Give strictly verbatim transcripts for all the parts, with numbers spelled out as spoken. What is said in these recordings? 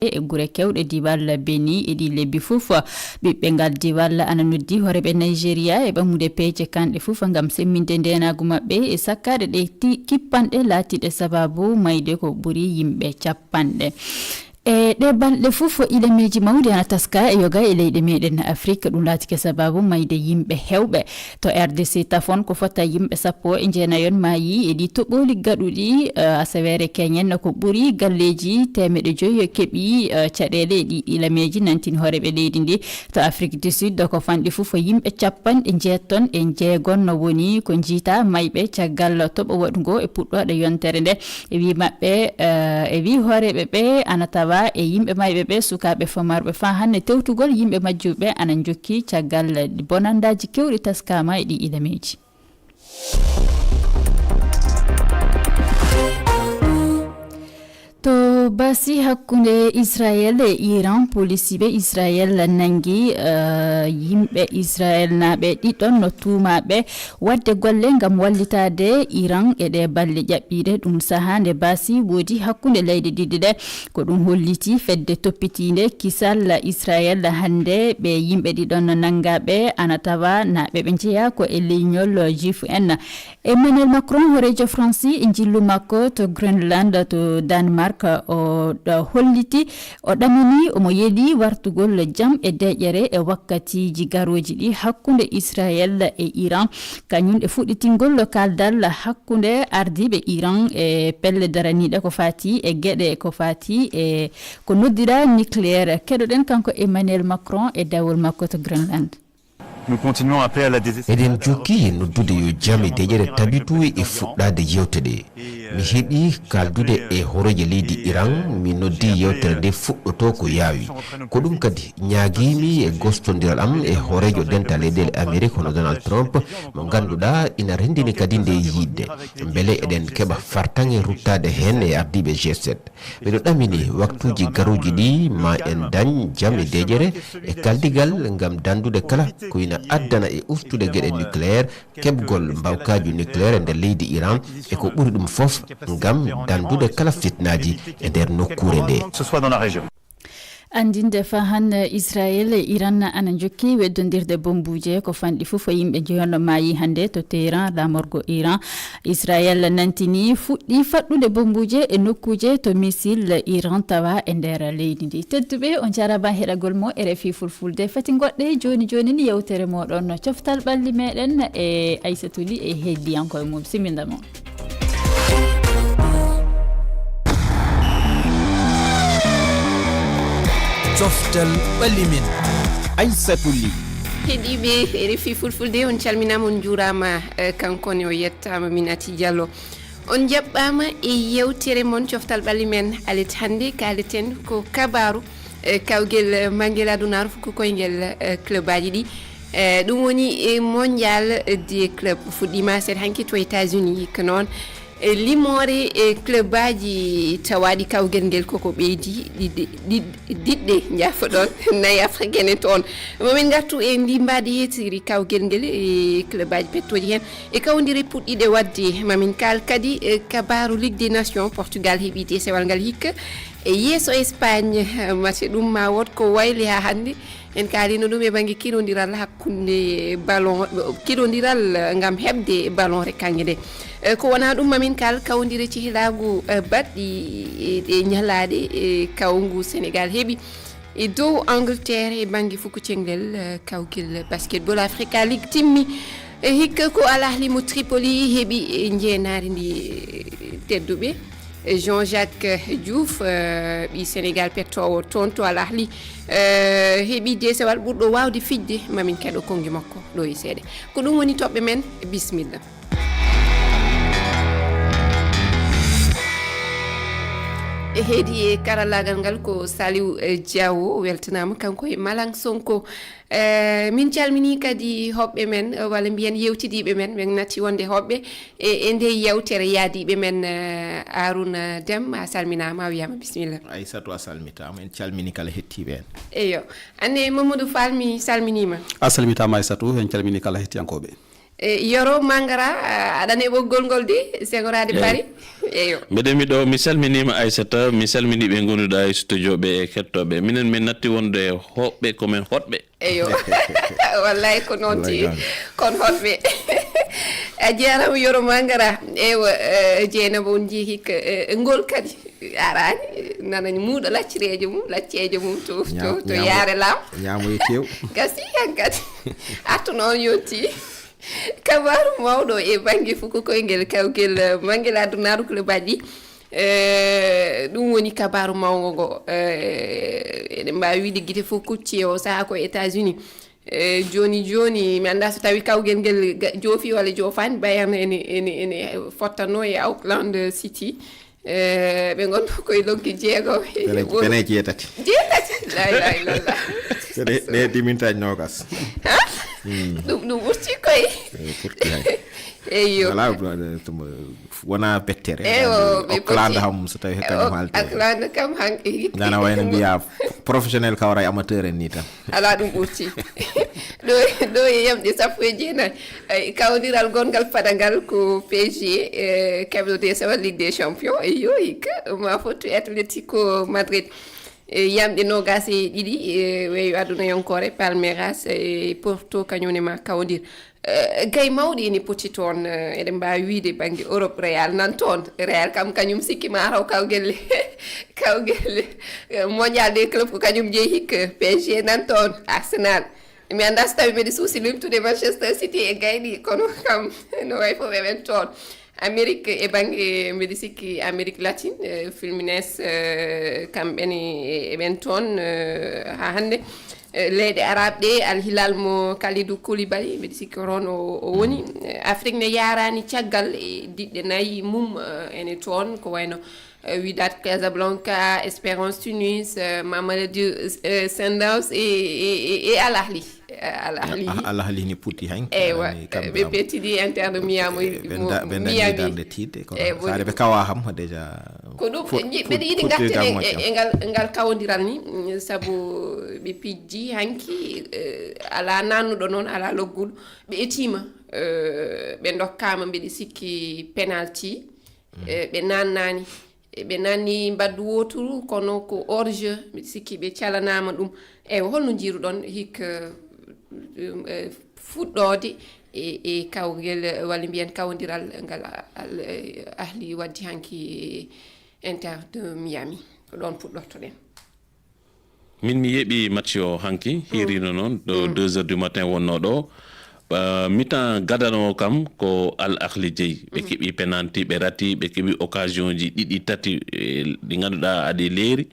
e gure kewɗe diwal Beni e ɗi lebbi fof. Ɓiɓɓe ngal diwal ana noddi hooreeɓe Nigeria e ɓammude peeje kanɗe fof ngam semminde ndeenaagu maɓɓe e sakkaade ɗe ti-, kippanɗe laatiiɗe sababu mayde ko ɓuri yimɓe capanɗe. E ɗe balɗe fof, ilameeji mawɗi ana taska e yoga e leyɗe meɗen Afrik. Ɗum laatike sababu mayde yimɓe hewɓe. To R D C tafon ko fota yimɓe sappo e jeenayon maayi e ɗi toɓooli gaɗuɗi, eh, asaweere keñen ko ɓuri galleeji teemeɗe joyi keɓi, eh, caɗeele e ɗi ilameeji, nantini hooreeɓe leydi ndi. To Afrik du Sud ko fanɗi fof yimɓe capanɗe jeetton e jeegon no woni ko njiita mayɓe caggal toɓo waɗugo e puɗɗooɗe yontere nde. E wii maɓɓe, eh, e wii hooreeɓe ɓe ana tawa e yimɓe mayɓe ɓe sukaaɓe famarɓe faa hannde tewtugol yimɓe majjuɓe ana njokki caggal bonanndaji kewɗi taskaama e ɗi ilameeji. To basi hakkunde Israel e Iran, polisiiɓe Israel nangi, eh, yimɓe Israel naaɓe ɗiɗon no tuumaaɓe waɗde golle ngam wallitaade Iran e ɗe balle ƴaɓɓiiɗe. Ɗum sahaa nde basi woodi hakkunde leyɗe ɗiɗi ɗe. Ko ɗum holliti fedde toppitiinde kisal Israel hannde. Ɓe yimɓe ɗiɗon nanngaaɓe ana tawa naaɓe ɓe njeyaa ko e leñol Juif en. Emmanuel Macron, hooreejo Faransi, e njillu makko to Greenland, to Denmark, o ɗo holliti, o ɗamini, omo yeli wartugol jam e deƴƴere e wakkatiiji garooji ɗi hakkunde Israel e Iran, kañum e fuɗɗitingol kaaldal hakkunde ardiiɓe Iran e pelle daraniiɗe ko faati e geɗe ko faati e ko noddiraa nucléaire. Keɗoɗen kanko Emmanuel Macron e dawol makko to Greenland. Nous continuons à appeler à la désescalade. Eɗen jokki noddude yo jam e deƴƴere tabitu e fuɗɗaade yewte ɗe. Mi heɓi kaaldude e hooreejo leydi Iran, mi noddi yewtere nde fuɗɗoto ko yaawi. Ko ɗum kadi ñaagiimi e gostondiral am e hooreejo dental leyɗeele Amerik hono Donald Trump, mo ngannduɗaa ina renndini kadi nde yiɗde. Mbele eɗen keɓa fartaŋŋe ruttaade heen e ardiiɓe G sept. Miɗo ɗamini waktuuji garooji ɗi ma en dañ jam e deƴƴere e kaldigal ngam danndude kala ko ina addana e ustude geɗe nucléaire, keɓgol mbaawkaaji nucléaire e nder leydi Iran e ko ɓuri ɗum fof ngam danndude kala fitnaaji e nder nokkuure nde. Anndinde fahan Israel e Iran ana njokki weddondirde bombuuje ko fanɗi fof yimɓe njeyon maayi hannde to Teheran, laamorgo Iran. Israel nantini fuɗɗi faɗɗude bombuuje e nokkuuje to missile Iran tawa e nder leydi ndi. Tedduɓe, on njaaraama heɗagol mo R F I Fulfulde. Fati ngoɗɗe jooni jooni ni yewtere moɗon no coftal ɓalli meɗen e Aissatou Ly e heddiyankoɓe mum. Siminda mo. Coftal ɓalli men. Aissatou Ly. Heɗiiɓe R F I Fulfulde, on calminaama, on njuuraama, eh, kanko ne o yettaama Minati Diallo. On njaɓɓaama e yewtere mon coftal ɓalli men. Alet hannde kaaleten ko kabaaru, eh, kawgel, eh, manngel adunaaru fuku koyngel, eh, clubaaji ɗi. Eh, ɗum woni, eh, mondial, eh, des clubs fuɗɗiima seeɗa hanki to États-Unis, ko noon. E limoore e clubaaji tawaaɗi kawgel ngel koko ɓeydi ɗiɗɗe, ɗiɗ-, diɗɗe, njaafoɗon, nayi africaine en toon. Mamin ngartu e ndi mbaadi yeetiri kawgel ngel e clubaaji pettooji heen. E kawndire puɗɗiiɗe waɗde, mamin kaal kadi e kabaaru Ligue des Nations, Portugal heɓi desewal ngal hikka e yeeso Espagne. Match ɗum ma wood ko wayli haa hannde. En kaalino ɗum e bannge kirondiral hakkunde ballon, kirondiral ngam heɓde ballon rekkannge nde. Eh, ko wonaa ɗum, mamin kaal kawndire cehilaagu, eh, baɗɗi, eh, ɗe ñalaaɗe, eh, kawngu Senegal heɓi e dow Angleterre e bannge fuku cenglel, eh, kawgel Basketball Africa League timmi. Eh, hikka ko Al Ahli mo Tripoli heɓi, eh, njeenaari ndi, eh, tedduɓe. Eh, Jean-Jacques Diouf, eh, ɓii Senegal pettoowo toon to Al Ahli, eh, heɓi desewal ɓurɗo waawde fijde. Mamin keɗo konngi makko ɗo e seeɗa. Ko ɗum woni toɓɓe men. Bisimilla. E heedi e karallaagal ngal ko Saliou, eh, Diawo, weltanaama kanko e Malang Sonko. Eh, min calminii kadi hoɓɓe men, eh, walla mbiyen yewtidiiɓe men, min natti wonde hoɓɓe e, e nde yewtere yaadiiɓe men, eh, Arouna Deme, a salminaama, a wiyaama bisimilla. Aissatou, a salmitaama, en calminii kala hettiiɓe en. Eyo, anne Mamadou Fall, mi salminiima. A salmitaama Aissatou, en calminii kala hettiyankooɓe. E, Yoro Mangara, a- aɗa nani ɓoggol ngol de, Sengoraade Paris. Eyo. Mbeɗen mi ɗo, mi salminiima Aissata, mi salminii ɓe ngonduɗaa e studio ɓe e kettooɓe. Minen min natti wonde hoɓɓe, ko men hoɗɓe. Eyo. Wallay ko noon ti. Kon hoɗɓe. A jarama Yoro Mangara. Ewa, eh, Jeynaba on jii hikka, eh, ngol kadi. Arani, nana muuɗa laccireejo mum, lacceejo mum to, to, Ñaam- to ñaamo- yaare laam. Ñaamoye tew. Gasi han kadi. Artu noon yonti. Kabaaru mawɗo e bannge fuku koyngel kawgel, eh, mangel adunaaru club aji. Eh, ɗum woni kabaaru mawngo ngo. Eh, eɗen mbaawi wiide gite fof kucci e o sahaa ko États-Unis. Eh, jooni jooni, mi anndaa so tawi kawgel ngel ga- joofi walla joofaani, Bayern ene, ene, ene fottanoo e Auckland City. Eh, ɓe ngonno koye loggi jeego. Pene, pene jeetati. Jeetati? La ilaha illallah. Pene, ɗe dimintaji nogas. Ha? Ɗum, ɗum ɓurti koye. Eh, ɓurti hay. Eyyo. Wala, eh, tum- wona bettere. Ewo, ɓe Auckland poti- ham so tawi he kañum O- haalde. Auckland kam han- nana wayno mbiya professionnel kawra e amateur en ni tan. Ala ɗum ɓurti. Ɗo, ɗo e yamɗe sappo e jeenayi. Ay, kawdiral gonngal paɗangal ko P S G, eh, keɓɗo desewal Ligue des Champions. Eyyo, hikka, ma fottu Atletico Madrid. E yamɗe noogas e ɗiɗi, e weeyo aduna yonkoore, Palmeiras e Porto kañum ne ma kawdir. Eh, gay mawɗi ene poti toon, eh, eɗen mbaawi wiide bannge Europe, Real nan toon. Real kam kañum sikki ma taw kawgel, kawgel, eh, mondial des clubs ko kañum jeyi hikka, P S G nan toon, Arsenal. Mi anndaa so tawi mbeɗa suusi limtude Manchester City e gayɗi, kono kam no way fof eɓen toon. Amérique e bannge, mbeɗa sikki Amérique latine, eh, Fluminense, eh, kamɓe ne eɓen toon, eh, haa hannde. Eh, leyɗe Arab ɗe, Al Hilal mo Kalidou Koulibaly, mbeɗa sikki ko toon o, o woni. Eh, Afrique ne yaaraani caggal e diɗɗe nayi mum, eh, ene toon, ko wayno, eh, Wydad Casablanca, Espérance Tunis, eh, Mamelodi, eh, Sundowns e, e, e, e Al Ahli. Eh, Al Ahli. Ah, Al Ahli ni puɗɗi han. Eywa, ɓe pettidi Inter de Miami, ɓe da- ɓe dañi darde tiiɗde, kono saare ɓe kawa ham déjà. Ko ɗum, mbeɗa yiɗi ngarten e, e ngal, ngal kawondiral ni, mm, sabu ɓe pijji hanki, eh, alaa nannuɗo noon, alaa logguɗo. Ɓe etiima, eh, ɓe ndokkaama, mbeɗa sikki penalty, eh, ɓe nannaani. E ɓe nanni mbaddu wooturu, kono ko hors-jeu, mbiɗa sikki ɓe calanaama ɗum. Eywa, holno njiiruɗon hikka, eh, fuɗɗoode e, e kawgel, eh, walla mbiyen kawondiral ngal Al, eh, Ahli waddi hanki e Inter de Miami? Ko ɗoon puɗɗortoɗen. Min mi yeeɓi match o hanki, hiirino noon, ɗo deux heures du matin wonnoo ɗo. Ba, mitan gadano o kam ko Al Ahli jeyi. Ɓe keɓi penalty, ɓe rati, ɓe keɓi occasion ji ɗiɗi, tati, eh, ɗi ngannduɗaa aɗi leeri,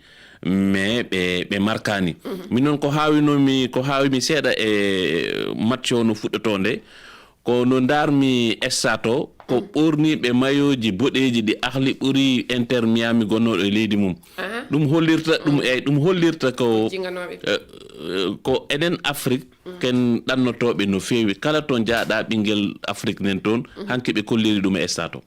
mais ɓe, ɓe markaani. Min noon ko haawinomi, ko haawimi seeɗa e match o no fuɗɗotoo nde, ko no ndaarmi stade o, ko ɓorniiɓe mayooji boɗeeji ɗi Ahli ɓuri Inter Miami gonnooɗo e leydi mum. Aha. Ɗum hollirta, ɗum, eyyi, ɗum hollirta ko, eh, eh, ko enen Afrique, ken ɗannotooɓe no feewi. Kala to njaaɗa ɓinngel Afrique nen toon, hanki ɓe kolliri ɗum e stade o.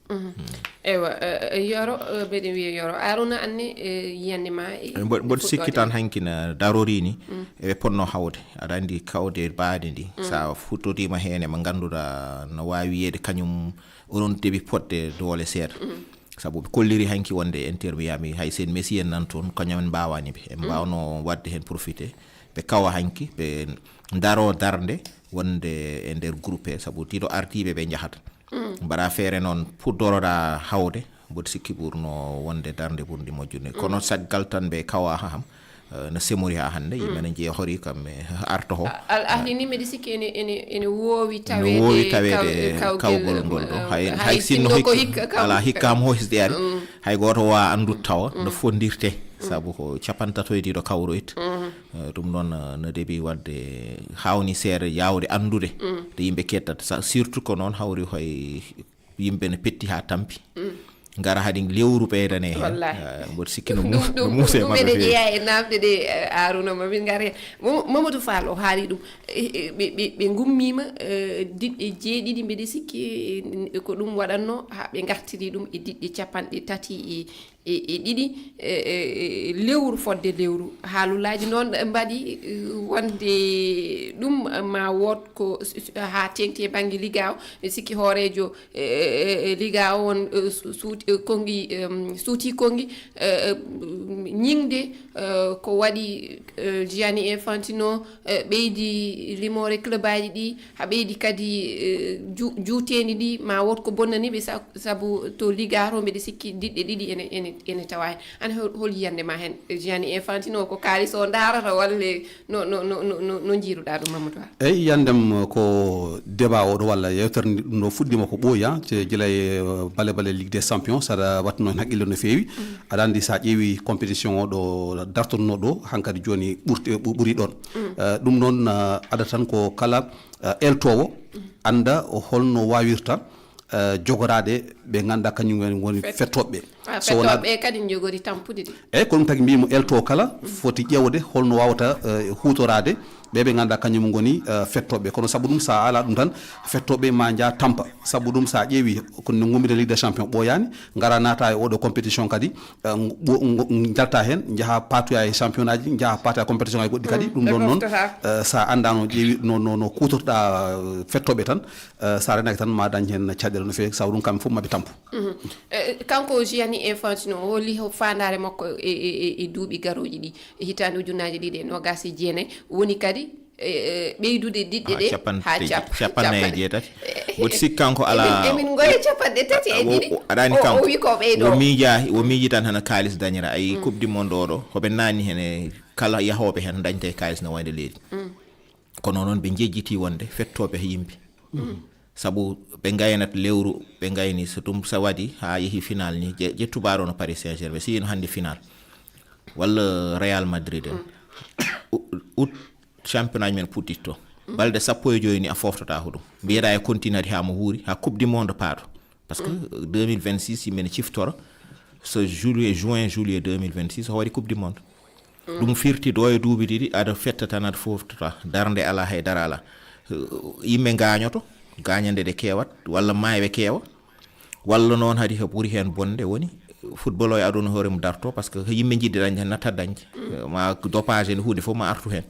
Eywa, eh, eh, Yoro, eh, mbeɗa wiya Yoro. Aruna, anne, eh, yiyannde ma e mboɗo, mboɗo sikki tan hanki na darori ni, eɓe potno hawde. Aɗa anndi kawde baadi ndi, sa futtodiima heen e mo ngannduɗaa no waawi wiyeede kañum onon deɓi potde doole seeɗa. Sabu ɓe kolliri hanki wonde Inter Miami, hay sen Messi en nan toon, kañum en mbaawani ɓe. En mbaawno waɗde heen profité. Ɓe kawa hanki, ɓe ndaro darnde wonde e nder groupe he, sabu ɗiɗo ardiiɓe ɓe njahata. Mbaɗa feere noon puɗɗoroɗa hawde, mboɗo sikki ɓurno wonde darnde ɓurndi moƴƴude. Kono caggal tan ɓe kawa haa ham, eh, no semori haa hannde, yimɓe ne njeehori kam e arto ho. A-, Al Ahli ni mbeɗa sikki ene, ene, ene woowi no taweede woowi taweede kaw-, kawgel, kawgol ngol ɗo. Eh, hay, hay hay sinno sinno ko hikka, hikka kam. Alaa hikka ham hohisde ari. Hay gooto waawa anndude tawa no fondirte. Sabu ko capantato e ɗiɗo kawroyta. Eh, ɗum noon, eh, no deɓi waɗde hawni seeɗa yaawde anndude nde yimɓe kettata. Sa-, surtout ko noon hawri hoy yimɓe ne petti haa tampi. Ngara hadi lewru ɓeydane heen. Wallahi. Eh, mboɗo sikki no ɗum, muus-, ɗum, no muuse ɗum maɓɓe ene feewi. Jeyaa e naamnde ɗe, eh, Aruna, ma min ngar heen. Mo-, Mamadou Fall o haali ɗum. Eh, eh, ɓe, ɓe, ɓe ngummiima, eh, diɗɗe jeeɗiɗi, mbeɗa sikki, eh, ko ɗum waɗatno haa ɓe ngartiri ɗum e diɗɗe capanɗe tati e, e, e ɗiɗi e, e, e lewru fodde lewru. Haalulaaji noon mbaɗi, eh, wonde ɗum ma wood ko s- s- haa teeŋti e bannge liga o. Mi sikki hooreejo, eh, eh, eh, liga o on, eh, su- suuti eh, konngi em, suuti konngi eh, eh, ñiŋde eh, ko waɗi eh, Gianni Infantino eh, ɓeydi limoore club aji ɗi, haa ɓeydi kadi eh, ju- juuteendi ndi, ma wood ko bonnani ɓe sa- sabu to liga to mbeɗa sikki diɗɗe ɗiɗi ene, ene, ene tawa heen. An hol, hol yiyannde ma heen? Gianni Infantino ko kaalis o ndaarata walla no, no, no, no, no, no njiiruɗaa ɗum, Mamadou Ba? Eyi, yiyannde am ko débat oɗo walla yewtere nde ɗum ɗo fuɗɗiima ko ɓooyi, ah, ce- gila e eh, bale bale Ligue des Champions, saɗa wattuno heen haqqille no feewi. Aɗa anndi so a ƴeewi compétition o ɗo dartotonoo ɗo, hankadi jooni ɓurti- ɓu- ɓuri ɗoon. Eh, ɗum noon eh, adda tan ko kala eh, eltoowo annda holno waawirta eh, jogoraade ɓe ngannduɗaa kañum en ngoni fettooɓe ɓe. Ah, so wonaa fettooɓe ɓe kadi njogori tampude de. Eyi, ko ɗum tagi mbiymi eltoowo kala foti ƴeewde holno waawata eh, huutoraade ɓe ɓe ngannduɗaa kañum ngoni eh, fettooɓe. Kono sabu ɗum, so a alaa ɗum tan, fettooɓe ma njaha tampa. Sabu ɗum, so a ƴeewi ko no ngummira Ligue des Champions ɓooyaani, ngara naata e oɗo compétition kadi, eh, ngo- ngo- njalta heen, njaha paatoya e championnat ji, njaha paatoya e compétition aji goɗɗi kadi. Ɗum ɗoon noon, eh, so a anndaano ƴeewi no, no, no kuutortoɗaa eh, fettooɓe tan, eh, so a reenaaki tan ma dañ heen caɗeele no feewi, sabu ɗum kamɓe fof maɓe tampu. Mhm. Eh, kanko Gianni Infantino, holi ho faandaare makko e, e, e, e duuɓi garooji ɗi, e hitaande ujunnaaji ɗiɗi e noogaas e jeenayi, woni kadi eh, eh, ɓeydude diɗɗe ɗe haa cap- capannayi e jeetati. Woto sikku kanko alaa. Emin, emin ngoya capanɗe tati e ɗiɗi. Aɗa anndi o, kanko o wi ko ɓeydo. O miija, o miiji tan hano kaalis dañira. Ayi, coupe du monde oɗo, hoɓe naani hene kala yahooɓe heen dañte kaalis no wayde leydi. Kono noon ɓe njejjiti wonde fettooɓe yimɓe. Sabu ɓe ngaynat lewru, ɓe ngayni so ɗum so waɗi haa yehi final ni, je- je tubaaɗo no Paris Saint-Germain, si no hannde final. Walla Real Madrid en. U- ut championnat men puɗɗitto. Balɗe sappo e joyi ni a foftata ko ɗum. Mbiyeɗa e continue haa mo huuri, haa coupe du monde paaɗo. Parce que deux mille vingt-six yimɓe ne ciftora so juillet, juin, juillet deux mille vingt-six o waɗi coupe du monde. Ɗum firti ɗo e duuɓi ɗiɗi aɗa fetta tan aɗa foftota, darnde alaa, hay dara alaa. Yimɓe ngaañoto, gaañande ɗe keewat, walla maayɓe keewa, walla noon hadi ko ɓuri heen bonde woni football o e aduna hoore mum darto, parce que ko yimɓe njiɗde dañde tan natta dañde. Ma dopage en huunde fof ma artu heen.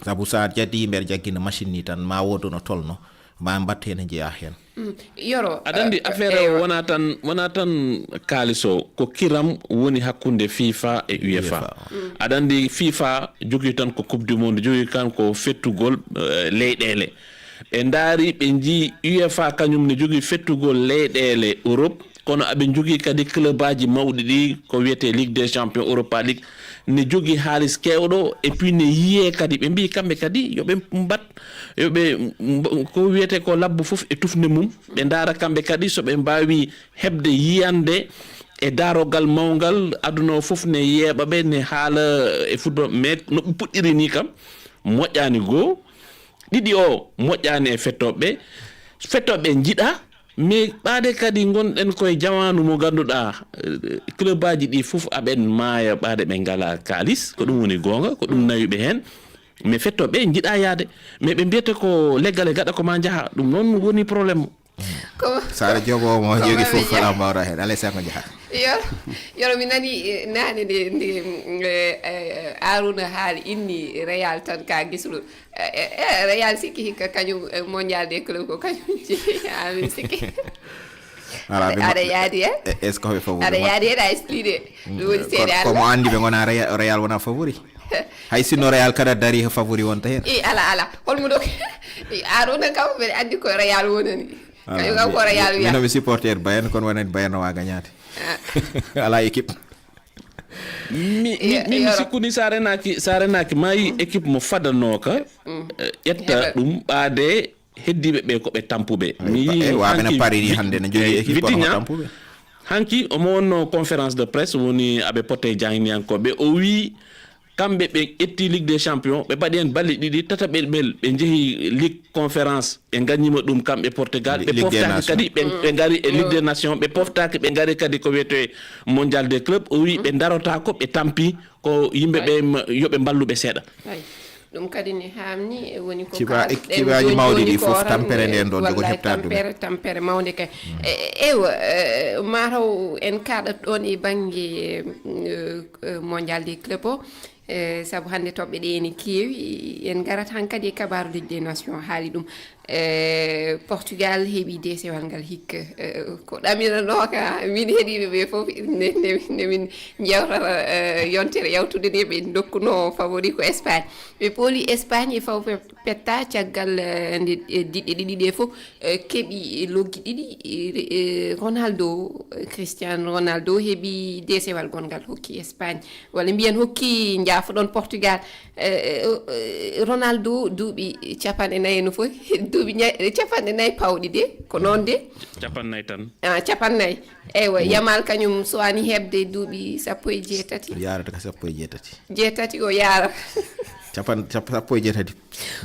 Sabu so a jaddi yimɓe aɗa jaggina machine ni tan ma woodu no tolno, ma mbatte heen njeyaa heen. Mm. Yoro, aɗa anndi eh, affaire eh, o wona tan, wona tan kaalis o, ko kiram woni hakkunde fifa e uefa. Aɗa anndi fifa jogii tan ko coupe du monde, jogii kan ko fettugol eh, leyɗeele. Ɓe ndaari, ɓe njii uefa kañum ne jogii fettugol leyɗeele Europe, kono aɓe njogii kadi club aji mawɗi ɗi, ko wiyetee Ligue des Champions, Europa League, ne jogii haalis keewɗo, et puis ne yiyee kadi. Ɓe mbii kamɓe kadi yo ɓe mbat, yo ɓe mb- ko wiyetee ko labbo fof e tufnde mum. Ɓe ndaara kamɓe kadi so ɓe mbaawi heɓde yiyannde e daarogal mawngal aduna o fof, ne yeeɓa ɓe, ne haala e football. Mais no ɓe puɗɗiri ni kam moƴƴaani. Goo, ɗiɗi o moƴƴaani e fettooɓe ɓe. Fettooɓe ɓe njiɗa, mais ɓaade kadi ngonɗen koye jamaanu mo ngannduɗaa eh, club aji ɗi fof aɓen maaya ɓaade ɓe ngalaa kaalis. Ko ɗum woni goonga, ko ɗum nawi ɓe heen. Mais fettooɓe ɓe njiɗa yaade, mais ɓe mbiyata ko leggal e gaɗa ko ma njaha. Ɗum noon woni problème o. Ko saare jogo mo ko jogi maɓe fof njaha. Fala mbawɗa heen alay sago njaha. Yoro, yoro, mi nani eh, naane nde nde mm, eh, eh, Aruna haali inni Real tan ka gisru. Eh, eh, eh, Real sikki hikka kañum eh, mondial des clubs ko kañum jeyi. Amin sikki. Ala, ɓe aɗa yaadi e est ce que hoɓe fawo aɗa yaadi en a expliqué. Ɗum woni seede. Komo andi ɓe gona Real, Real wona favori. Hay sinno Real kada dari he favori wonta hen. I ala ala, holmo ɗo? I Aruna kam mbeɗa andi ko Real wonani. Kañum kam ko Real wiya. Mino mi supporter Bayern, kono wonani Bayern no wa gañade. Ala équipe. Mi mi mi sikkuni sa renaki sa renaki mayi équipe mo fadanoka. Eh, ƴetta ɗum ɓaade heddiɓe ɓe ko ɓe tampuɓe. Mi yii waɓe no parini hande no jogui équipe kono tampuɓe. Hanki omo wonno conférence de presse woni aɓe potte jangniyankoɓe, o wi kamɓe ɓe ƴetti Ligue des Champions, ɓe mbaɗi hen balɗe ɗiɗi, tataɓel ɓel ɓe jeehi Ligue Conférence, ɓe gañima ɗum kamɓe Portugal, ɓe poftaki kadi ɓe ɓe gari e Ligue des Nations, ɓe poftaki ɓe gari kadi ko wiyete Mondial des Clubs. O wi ɓe darotako ɓe tampi, ko yimɓe ɓe yoɓe mballuɓe seeɗa. Ɗum kadi ne haamni, e woni ko Ciba- kaalɗen cibaji jooni mawɗi jooni ɗi ko fof, tan tampere nde ɗon, ko wallahi heɓtaade ɗum. Tampere, tampere mawnde kay. E- e- ewa, eh, mataw en kaɗat ɗon e bannge, eh, eh, mondial des clubs o. Eh, sabu hannde toɓɓe ɗe ene keewi, en ngarat hankadi e kabaru Ligue des Nations, haali ɗum. Eh, Portugal heɓi deesewal ngal hikka. Eh, ko ɗaminanooka min heɗiiɓe ɓe fof, nde nde- nde min njewtata, eh, yontere yawtude nde, ɓe ndokkuno favori ko Espagne. Ɓe pooli Espagne e faw pe- petta caggal, eh, nde, eh, diɗɗe ɗiɗi ɗe fof, eh, keɓi loggi ɗiɗi, eh, eh, Ronaldo, eh, Cristiano Ronaldo heɓi deesewal gonngal hokki Espagne, walla mbiyen hokki, njaafoɗon, Portugal. Eh, eh, eh, Ronaldo duuɓi capanɗe nayi no foti, duuɓi ña- capanɗe nayi pawɗi de, ko noon de? Capannay tan. Ah, capannay. Eywa, Yamal kañum suwaani heɓde duuɓi sappo e jeetati. Yarata ka sappo e jeetati. Jeetati o yaara. Capan- cap- sappo e jeetati.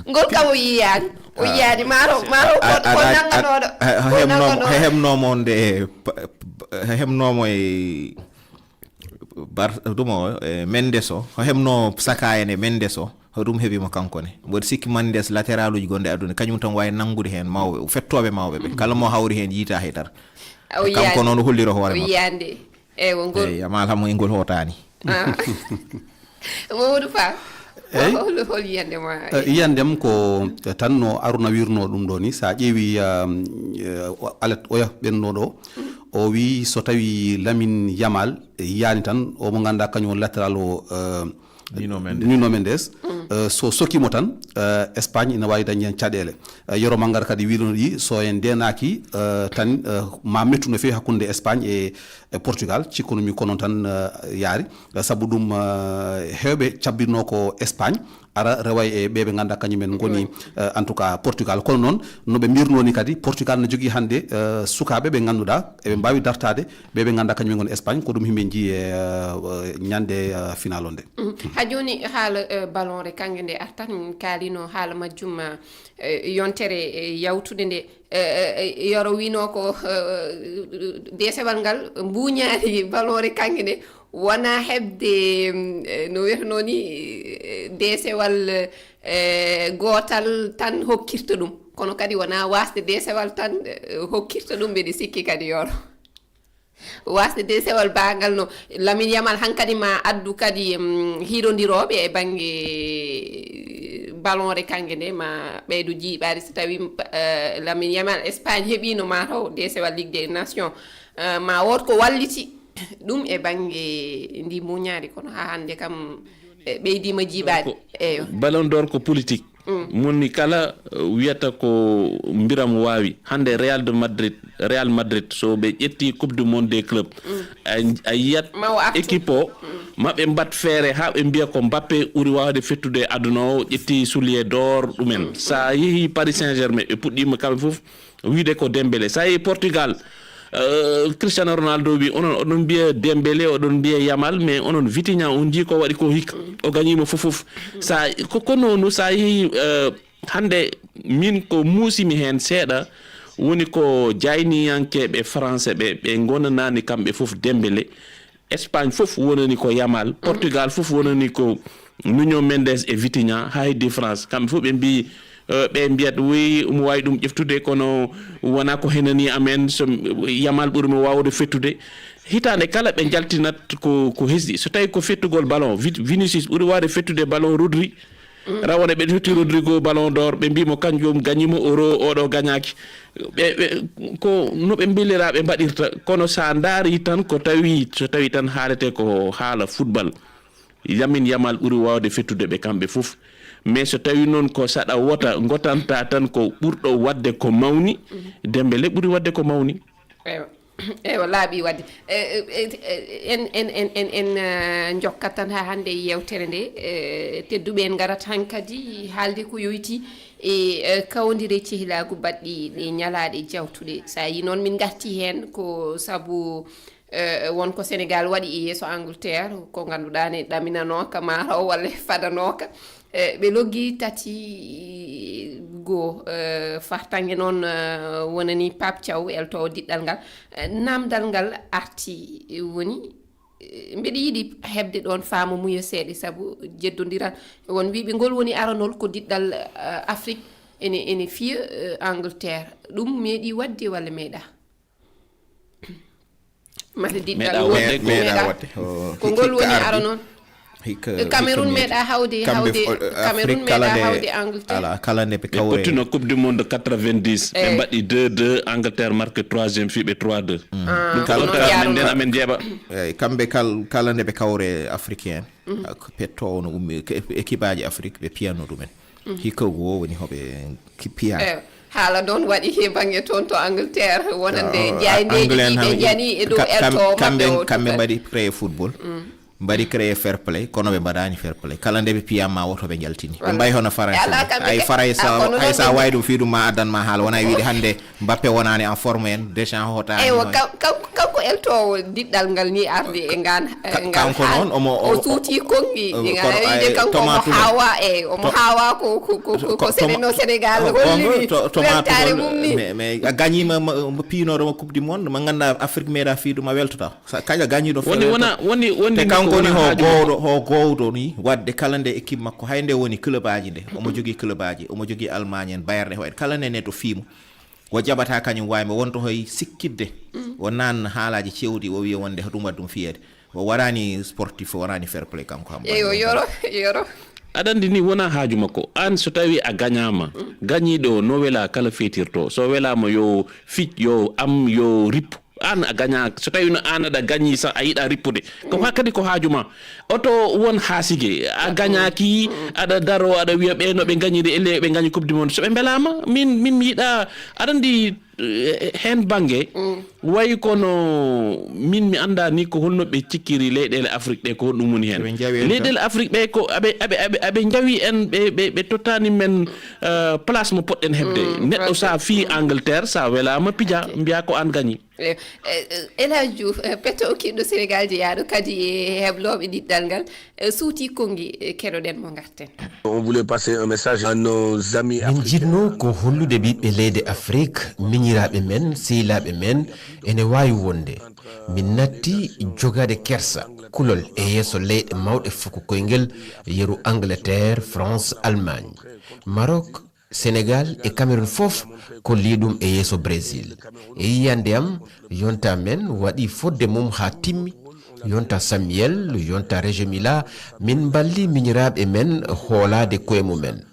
Ngol kam o yiyaani. O yiyaani. Maaro, maaro ko, ko nanganooɗo. He- he- ko hemnoomo- nanganooɗo. He hemnoomo nde, pa- pa- he hemnoomo e Bar- ɗum o, e Mendes o, o hemno Saka en e Mendes o, ko ɗum heɓi mo kanko ne. Mboɗo sikki Mendes, latéral uji gonɗi aduna, kañum tan wawi nanngude heen mawɓe, fettooɓe mawɓe ɓe. Kala mo hawri heen yiita haydara. O Kanko yiyaani. Noon o holliro hoore O makko. Yiyaande. Eywa, ngol. Eyi, Yamal Hammo e ngol hotaani. Ah. Mamadou Fall. Eyi. Hol, hol yiyande ma? Eh, yiyandem ko tan no Aruna wirno ɗum ɗo ni, sa ƴeewi, um, eh, o- alet oya ɓenno ɗo, o wi so tawi Lamine Yamal yani tan, o mo ganduɗa kañum woni latéral o, eh, Nuno Mendes. Nuno Mendes. Eh, so sokimo tan, eh, Espagne ina wawi dañde hen caɗele. Eh, Yoro Mangara kadi wirno ɗi, so en ndenaki, eh, tan, eh, ma mettu no fewi hakkunde Espagne e, e Portugal, cikkunumi ko noon tan, eh, yaari. Eh, sabu ɗum, eh, hewɓe cabbitno ko Espagne, ara rewa e ɓe ɓe ganduɗa kañumen goni, eh, en tout cas Portugal. Kono noon, no ɓe mbirno ni kadi, Portugal ne jogii hannde, eh, sukaaɓe ɓe ngannduɗa eɓe mbaawi dartaade ɓe ɓe ngannduɗa kañumen ngoni Espagne, ko ɗum himɓe njii e, eh, ñande, eh, final o nde. Mhm. Ha jooni haala, eh, ballon re kannge nde artat, min kaalino haala majjum, eh, yontere, eh, yawtude nde, eh, eh, eh, Yoro wino ko, eh, deesewal ngal mbuñaari ballon re kannge nde wona heɓde, mm, eh, no wiyeteno ni, eh, deesewal, eh, gootal tan hokkirta ɗum, kono kadi wona wasde deesewal tan, eh, hokkirta ɗum, mbeɗe sikki kadi Yoro. Wasde deesewal baagal no Lamine Yamal hankadi ma addu kadi, mm, hirondirooɓe e bannge ballon re kannge nde ma ɓeydo jiiɓaade so tawi, eh, Lamine Yamal Espagne heɓino mataw deesewal Ligue des Nations, eh, ma wood ko walliti ɗum e bannge ndi muñaari, kono ha hannde kam, eh, ɓeydiima jiiɓaade. Eyo. Ballon d'Or ko politique. Moni kala, eh, wiyata ko mbiram waawi. Hannde Real de Madrid, Real Madrid, so ɓe ƴetti Coupe du Monde des clubs, a, a yiyat Ma o artu. Équipe o, ma ɓe mbat feere haa ɓe mbiya ko Mbappé ɓuri waawde fettude e aduna o, ƴetti soulier d'or ɗumen. Sa yehi Paris Saint-Germain, ɓe puɗɗiima kamɓe fof wiide ko Dembélé. Sa yehi Portugal, eh, Cristiano Ronaldo wi, onon oɗon mbiya Dembélé, oɗon mbiya Yamal, mais onon Vitinha on njii ko waɗi ko hikka. O gañiima fof fof. Sa, ko, ko noonu sa yehi, eh, hannde min ko muusimi heen seeɗa woni ko jayniyankeeɓe français ɓe, ɓe ngonanaani kamɓe fof Dembélé. Espagne fof wonani ko Yamal, Portugal fof wonani ko Nuno Mendes e Vitinha, haa heddi France. Kamɓe fof ɓe mbii, eh, ɓe mbiyat, "Woyi, omo waawi ɗum ƴeftude, kono wonaa ko henani amen, so Yamal ɓuri mo waawde fettude." Hitaande kala ɓe njaltinat ko, ko hesɗi. So tawi ko fettugol ballon, Vi-, Vinicius ɓuri waawde fettude ballon Rodri. Rawane ɓe totti Rodrigo Ballon d'Or, ɓe mbii mo kanjum gañiima Euro, oɗo gañaaki. Ɓe, ɓe, ko no ɓe mbeliraaɓe mbaɗirta, kono sa ndaari tan ko tawi, so tawi tan haalete ko haala football, Lamine Yamal ɓuri waawde fettude ɓe kamɓe fof. Mais so tawi noon ko saɗa wota, ngotanta tan ko ɓurɗo waɗde ko mawni, Dembélé ɓuri waɗde ko mawni. Eywa. Eywa, laaɓi waɗde. Eh, eh, eh, en, en, en, en, en, eh, njokkat tan haa hannde e yeewtere nde. Eh, tedduɓe, en ngarat hankadi haalde ko yoyti e, eh, kawndire cehilaagu baɗɗi ɗe ñalaaɗe jawtuɗe. So a yii noon min ngarti heen ko sabu, eh, won ko Senegaal waɗi e yeeso Angleterre, ko ngannduɗaa ne ɗaminanooka maaro walla fadanooka. Eh, ɓe loggi tati goo, eh, fartaŋŋe noon, eh, wonani Pape Thiaw, eltoowo diɗɗal ngal. Eh, naamndal ngal arti, eh, woni Eh, mbeɗa yiɗi heɓde ɗoon faamu muyo seeɗa, sabu jeddondiral. Won wiyɓe ngol woni aranol ko diɗɗal, eh, Afrik ene, ene fiya, eh, Angleterre. Ɗum meeɗi waɗde walla meeɗa? Mate diɗɗal meeɗa won, waɗde ko meeɗa waɗde. Ko ngol woni aranol. Hikka Cameroun meeɗa hawde, kamɓe hawde, Cameroun meeɗa hawde Angleterre. Ala, kala nde ɓe kawre. Ɓe pottino Coupe du Monde quatre-vingt-dix, ɓe mbaɗi deux deux, Angleterre marque troisième, fii ɓe trois deux. Ɗum ko ɗon tawa amen nden amen jeeɓa. Eyi, kamɓe kal-, kala nde ɓe kawre africain, ko pettoowo no ummi, ke-, équipe aji Afrique ɓe piyanno ɗumen. Hikka goo woni hoɓe ki-, piya. Eyi, haala noon waɗi he bannge toon to Angleterre, wonande jaayndeeji ɗi ɓe njani e dow elto maɓɓe o. Kamɓe mbaɗi créé football. Mbaɗi créé fair play, kono ɓe mbaɗaani fair play. Kala nde ɓe piyama woto ɓe njaltini. Ɓe mbayi hono Farayse. Ay Farayse, hay sa wawi ɗum fii ɗum ma addan ma haala. Wona wiide hannde Mbappe wonaani en forme en, Deschamps hotaani. Eywa, kanko eltoowo diɗɗal ngal ni arde e ngan, e ngal kanko noon, omo, o suuti konngi, kono wiide kanko omo haawa, e omo haawa ko, ko, ko, ko, ko Séné-, no Sénégal holliri weltaare mum ni. Mais, mais a gañiima mo piinooɗo mo Coupe du Monde, mo ngannduɗaa Afrique meeɗa fii ɗum a weltoto. Sa-, kaña gañiiɗo woni, wona, woni, woni te kanko ni ho gowɗo, ho gowɗo ni waɗde kala nde équipe makko, hay nde woni club aji nde. Omo jogii club aji, omo jogii Allemagne en, Bayern e hoyen. Kala nde neɗɗo fiimo, o jaɓata kañum wawi mo wonto hoy sikkitde. O nan haalaaji cewɗi, o wiya wonde ko ɗum waɗi ɗum fiyeede. O waraani sportif, o waraani fair play kanko Hamma. Eyo, yoro, yoro. Aɗa anndi ni wona haaju makko. Aan so tawi a gañaama, gañiiɗo o no wela kala feetirto. So welaama yo fic, yo am, yo rippu. Aan a gañaaka. So tawi no aan aɗa gañi sa a yiɗa rippude. Ko ha kadi ko haaju ma. Oto won haasige. A gañaaki, aɗa daro, aɗa wiya ɓe no ɓe gañiri, elle ɓe gañi Coupe du Monde. So ɓe mbelaama, min, min mi yiɗa, aɗa anndi, eh, heen bannge, wayi kono min mi anndaa ni ko holno ɓe cikkiri leyɗeele Afrique ɗe, ko honɗum woni heen. Leyɗeele Afrique ɓe ko aɓe, aɓe, aɓe, aɓe njawi en, ɓe, ɓe, ɓe tottaani men, eh, place mo poɗɗen heɓde. Neɗɗo sa fii Angleterre, sa welaama pija, mbiya ko aan gañi. Eh, eh, eh, El Hadj Diouf, eh, petto kiɗɗo Sénégal jeyaaɗo kadi e heblooɓe diɗɗal ngal, eh, suuti konngi, eh, keɗoɗen mo ngarten. On voulait passer un message à nos amis africains. Min jiɗno ko hollude ɓiɓɓe leyɗe Afrik, miñiraaɓe men, sehilaaɓe men, ene waawi wonde min natti jogaade kersa, kulol e yeeso leyɗe mawɗe fuku koyngel, yeru Angleterre, France, Allemagne, Maroc, Sénégal e Cameroun fof kollii ɗum e yeeso Brésil. E yiyannde am, yonta men waɗi fodde mum haa timmi. Yonta Samuel, yonta Régemila, min mballii miñiraaɓe men hoolaade koye mumen.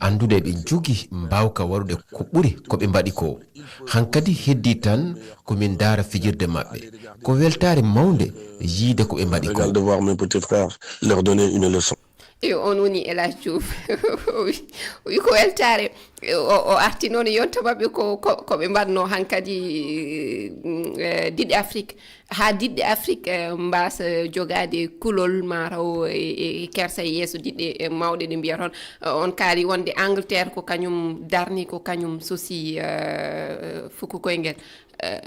Anndude eɓe njogii mbaawka waɗude ko ɓuri ko ɓe mbaɗi ko. Hankadi heddii tan ko min ndaara fijirde maɓɓe. Ko weltaare mawnde yiyde ko ɓe mbaɗi ko. Égal de voir mes petits frères leur donner une leçon. Eyo, on woni El Hadj Diouf. O wi, o wi ko weltaare. O, o arti noon e yonta maɓɓe ko, ko, ko ɓe mbaɗno hankadi, mm, eh, diɗɗe Afrik. Haa diɗɗe Afrik, eh, mbaasa jogaade kulol mataw e, e kersa e yeeso diɗɗe, eh, mawɗe ɗe mbiya toon. Eh, on kaali wonde Angleterre ko kañum darni, ko kañum sosi, eh, fuku koyngel. Eh,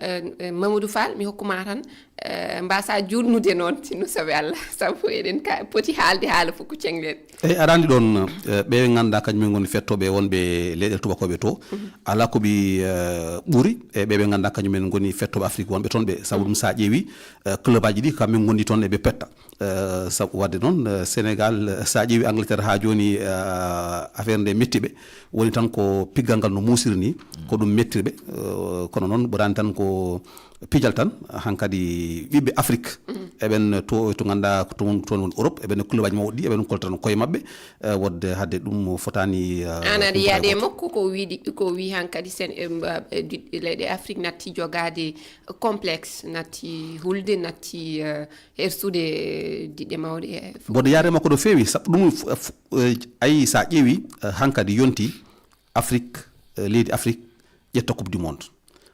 eh, eh, Mamadou Fall, mi hokkuma tan, eh, mbasa juutnude noon, sinno sabi Allah, sabu eɗen ka-, poti haalde haala fuku ceŋlen. Eyi, aɗa anndi ɗoon, eh, ɓe ngannduɗaa kañum en ngoni fettooɓe wonɓe leyɗeele tubakooɓe to, alaa ko ɓe, eh, ɓuri, e ɓe ɓe ngannduɗaa kañum en ngoni fettooɓe Afrik wonɓe toon ɓe, sabu ɗum so a ƴeewi, eh, club aji ɗi kamɓe ngondi toon eɓe petta. Eh, sabu waɗde noon, eh, Sénégal, eh, so a ƴeewi Angleterre haa jooni, eh, affaire nde metti ɓe, woni tan ko piggal ngal no muusiri ni, ko ɗum metti ɓe, eh, kono noon ɓuraani tan ko pijal tan, hankadi ɓiɓɓe Afrik, eɓen to, to ngannduɗaa ko toon, toon woni Europe, eɓen e club aji mawɗi ɗi, eɓen kolta tan koye maɓɓe, eh, waɗde haɗde ɗum fotaani, eh, an aɗa yaade makko ko wiɗi, ko wi hankadi sen, em, eh, di-, leyɗe Afrik natti jogaade complexe, natti hulde, natti, eh, hersude diɗɗe mawɗe e fof. Mboɗo yaade makko no feewi, sabu ɗum f-, f-, eh, ayi, so a ƴeewi, eh, hankadi yonti Afrik, eh, leydi Afrik ƴetta Coupe du Monde.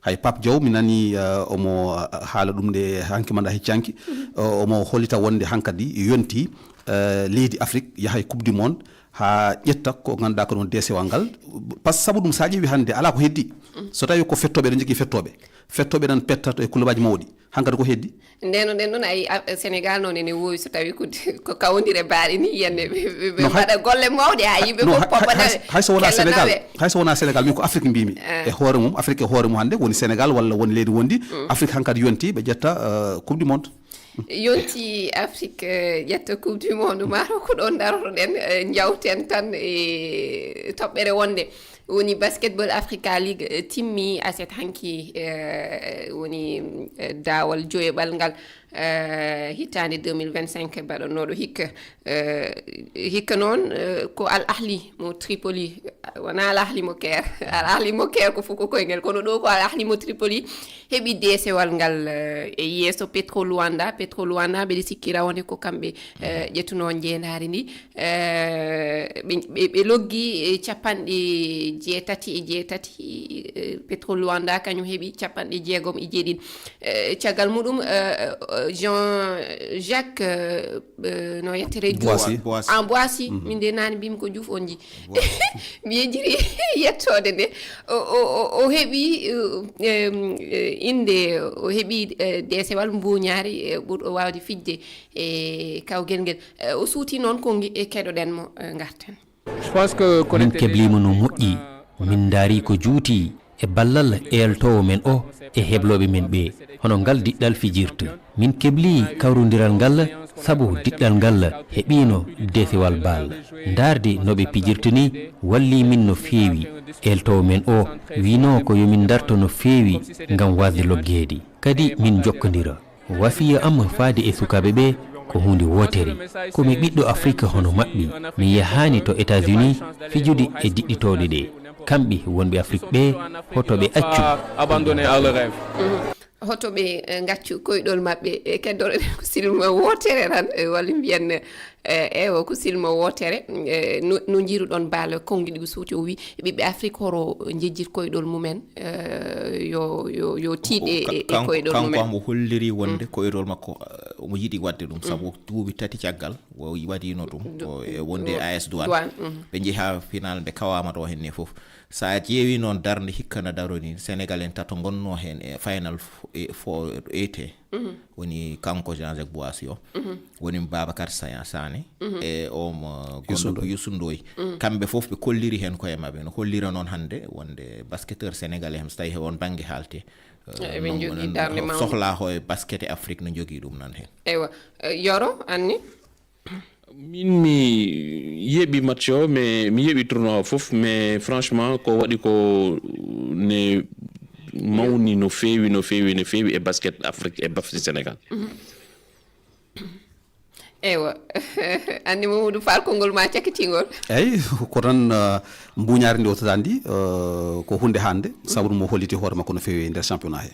Hay Pape Diaw, mi nani, eh, omo, eh, haala ɗum nde hanki manda hecci hanki. Eh, omo hollita wonde hankadi yonti, eh, leydi Afrik yaha e Coupe du Monde haa ƴetta ko ngannduɗaa ko ɗum D C O ngal. Par ce que sabu ɗum, so a ƴeewi hannde alaa ko heddi. So tawi ko fettooɓe, eɗen njogii fettooɓe. Fettooɓe nan petta to e kulubaaji mawɗi. Hankadi ko heddi? Ndeno ɗen ɗon ayi, a, Sénégal noon ene wowi so tawi ko, ko kawondire baaɗe ni, yiyande ɓe, ɓe, ɓe mbaɗa golle mawɗe, haa yimɓe fof poppa nawe, hay so wonaa Sénégal, hay so wonaa Sénégal, min ko Afrique mbimi. E hoore mum, Afrique e hoore mum hannde woni Sénégal walla woni leydi wondi, Afrique hankadi yonti ɓe ƴetta, eh, Coupe du Monde. Yonti Afrique, eh, ƴetta Coupe du Monde, maaro ko ɗon darotoɗen, eh, njawten tan e toɓɓere wonde. Woni Basketball Africa League, eh, timmi aset hanki, eh, woni, eh, daawal joyeɓal ngal, eh, hitaande deux mille vingt-cinq baɗannooɗo hikka. Eh, hikka noon, eh, ko Al Ahli mo Tripoli, wona Al Ahli mo Caire. Al Ahli mo Caire ko fof ko koyngel, kono ɗo ko Al Ahli mo Tripoli heɓi deesewal ngal, eh, e yeeso Petro Luanda. Petro Luanda, mbeɗe sikki rawane ko kamɓe, eh, ƴettunoo njeenaari ndi. Eh, ɓe, ɓe, ɓe loggi, eh, capanɗe jeetati e jeetati, eh, Petro Luanda kañum heɓi capanɗe jeegom e jeeɗiɗi. Eh, caggal muɗum, eh, eh, Jean Jacques, eh, eh, no yettere Diouf. Boissy. Boissy. Ah, Boissy. Mhm. Min de naane mbimi ko Diouf on ji. Boissy. Mi yejjiri yettoode nde. O, o, o, o heɓi, eh, em, eh, innde, o heɓi, eh, deesewal mbuuñaari, eh, ɓurɗo waawde fijde e kawgel ngel. Eh, o suuti noon konngi e keɗoɗen mo, eh, ngarten. Je pense que min kebliima no moƴƴi, min ndaari ko juuti e ballal eeltoowo men o e heblooɓe men ɓe, hono ngal diɗɗal fijirta. Min keblii kawrondiral ngal, sabu diɗɗal ngal heɓiino deesewal bal. Ndaarde no ɓe pijirta ni wallii min no feewi. Eeltoowo men o wiinoo ko yo min ndarto no feewi ngam waasde loggeede. Kadi min njokkondira. Wasiya am faade e sukaaɓe ɓe ko huunde wootere. Ko mi ɓiɗɗo Afrique hono maɓɓe. Mi yahaani to États-Unis fijude e diɗɗitooɗe ɗe. Kamɓe wonɓe Afrique ɓe, hoto ɓe accu. Abandonner à leur rêve. Mhm. Hoto ɓe, eh, ngaccu koyɗol maɓɓe, eh, keddoro ɗen ko silma wootere tan, eh, walla mbiyen, eh, ewa ko silma wootere, eh, no, no njiruɗon baala konngi ɗi suuti o wi, ɓiɓɓe Afrique horo njejjir koyɗol mumen, eh, yo, yo, yo tiiɗe e, e koyɗol mumen. Kanko omo holliri wonde koyɗol makko, eh, omo yiɗi waɗde ɗum, sabu duuɓi tati caggal o waɗino ɗum, ko e wonde A S Douane. Douane, mhm. Ɓe njehi haa final, ɓe kawaama ɗo henne fof. So a ƴeewi noon darnde hikka no darori, Sénégal en tato ngonnoo heen e final f-, e fo-, ete. Mhm. Woni kanko Jean Jacques Boissy o. Mhm. Woni Babacar Sa-, Sané. Mhm. E omo Youssou gonɗo ko Ndoye. Youssou Ndoye. Mhm. Kamɓe fof ɓe kolliri heen koye maɓɓe. No hollira noon hannde wonde basketteur sénégalais hem so tawi he oon bannge haalte. Eh, eɓe njogii darnde mawnde. Sohlaa ko e basket e Afrique no njogii ɗum noon heen. Eywa, eh, Yoro, anni? Min mi yeeɓi match o, mais mi yeeɓi tournoi o fof, mais franchement ko waɗi ko ne mawni no feewi, no feewi, no feewi e basket Afrique e bafti Sénégal. Mhm. Eywa. Anndi Mamadou Fall, konngol ma cakkitingol. Eyi, ko tan, uh, mbuuñaari ndi o tataani ndi, uh, ko huunde hannde, sabu ɗum o holliti hoore makko no feewi e nder championnat he.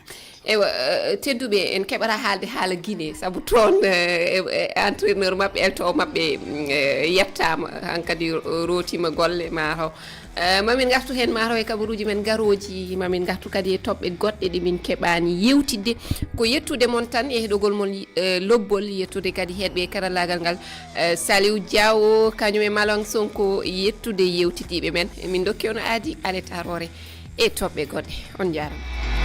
Eywa, eh, tedduɓe, en keɓata haalde haala Guinée, sabu toon, eh, eh, entraîneur maɓɓe, elto maɓɓe, mm, eh, yettaama, hankadi ro-, rootiima golle, ma taw. Eh, mamin ngartu heen, ma taw e kabaruuji men garooji, mamin ngartu kadi e toɓɓe goɗɗe ɗe min keɓaani yewtidde. Ko yettude mon tan e heɗogol mon, eh, lobbol, yettude kadi heɗɓe karallaagal ngal, eh, Saliou Diaw, kañum e Malang Sonko, yettude yewtidiiɓe men. Min ndokki on aadi alet aroore e toɓɓe goɗɗe. On njaaraama.